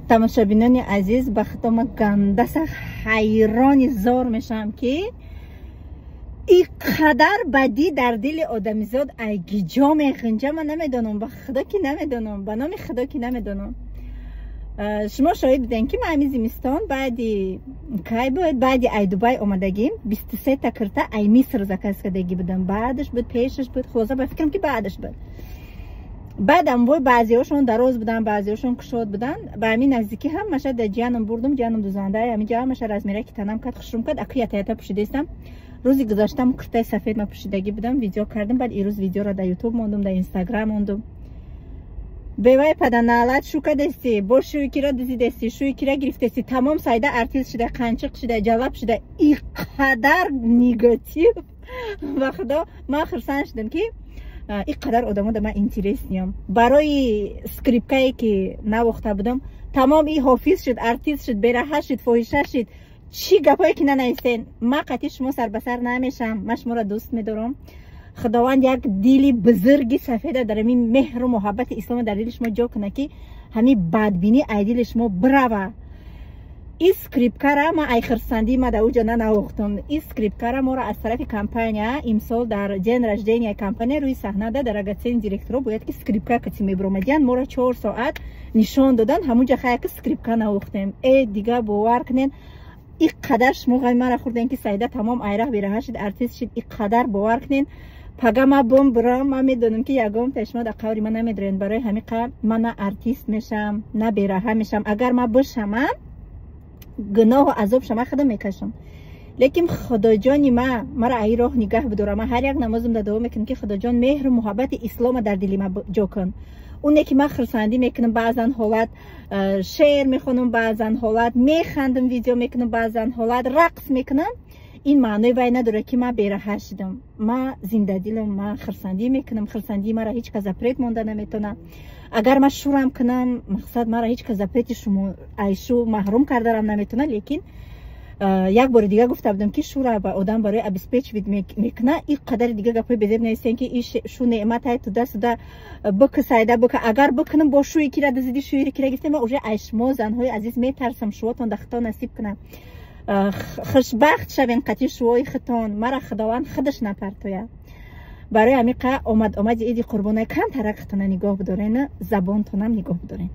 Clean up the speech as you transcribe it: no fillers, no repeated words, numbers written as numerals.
Тамошобинони азиз, ба худо, ма гандаса ҳайрони зор мешавам, ки и қадар бадӣ дар дили одамизод айгиҷо мехинҷа. Ман намедонам, ба худо ки намедонам, ба номи худо ки намедонам. Шумо шоҳид будем, ки ман ҳамин зимистон, баъди кай буд, баъди ай Дубай омадагим, 23-та кирта ай Миср заказ кардагӣ будам. Баъдаш буд, пешаш буд, хулоса, ба фикрам, ки баъдаш буд. Баъдам вой, баъзеҳошон дароз буданд, баъзеҳошон кушод буданд. Ба ҳамин наздикӣ ҳамаша да ҷиянам бурдум. Ҷиянам дузанда, ҳаминҷа ҳамаша размераки танам кард, хушрум кард. Аку ята-ята пӯшидаистам. Рӯзи гузаштам куртаи сафед ма пӯшидагӣ будам, видео кардам. Баъд ирӯз видеоро дар Ютуб мондум, дар Инстаграм мондум. Бевай паданалат, шу кадести, бо шӯи кира дизидести, шӯи кира гирифтести, тамом, Сайда артист шуда, қанчиқ шуда, ҷалаб шуда. И қадар негатив, ба худо, ман хурсанд шудам, ки и қадар одамо да ман интересный ам. Барои скрипкае ки навохта будам, тамом, и ҳофиз шуд, артист шуд, бераҳа шуд, фоҳиша шуд. Чӣ гапое ки нанависен, ман қатъи шумо сарбасар намешам. Ман шуморо дӯст медорам. Худованд як дили бузурги сафеда дар ҳамин меҳру муҳаббати ислома дар дили шумо ҷо кунад, ки ҳамин бадбинӣ ай дили шумо бирава. И скрипкара ма ай хирсандӣ ма дар уҷо нанавохтум. И скрипкара моро аз тарафи компания имсол дар день рождения компания рӯи саҳна да драгоценный директоро бояд ки скрипка кати мебиромадиян, моро 4 соат нишон додан. Ҳамунҷа хая ки скрипка навохтем. Э, дига бовар кунен, и қадар шумо ғами мара хӯрдем, ки Саида тамом айраҳ бераҳа шуд, артист шуд. И қадар, бовар кунен, пага ма бом бирам, ман медонам, ки ягон шумо дар қаври ман намедорен. Барои ҳамин қа ман на артист мешам, на бераҳа мешам. Агар ман бошамам, гуноҳу азоб шама худо мекашам, лекин худоҷони ма мара аи роҳ нигаҳ бидора. Ман ҳар як намозам да дуо мекунам, ки худоҷон, меҳру муҳаббати ислома дар дили ма ҷо кун. Оне ки ман хурсандӣ мекунам, баъзан ҳолат шеър мехонам, баъзан ҳолат механдам, видео мекунам, баъзан ҳолат рақс мекунам, ин маънои вай надорад, ки ман бераҳа шудам. Ман зиндадилам, ман хурсандӣ мекунам, хурсандии мара ҳеҷ кас запрет монда наметавонад. Агар ман шурам кунам, мақсад, мара ҳеҷ кас запрети шумо айшу маҳрум кардарам наметавонад. Лекин як бори дига гуфта будам, ки шура ба одам барои обеспечивать мекуна. И қадари дига гапҳои безеб нависем, ки и шу неъматай туда суда бика, Сайда, бика. Агар бикунам, бо шӯи кира дизиди, шӯи кира гирифтем. Уже ай шумо, занҳои азиз, метарсам. Шувотон да худо насиб кунам, хушбахт шавен қатъи шувои хитон. Мара худованд худаш напартоя. Барои ҳамин қа омад омади иди қурбонаи камтарак хитона нигоҳ бидорен, забонтонам нигоҳ бидорен.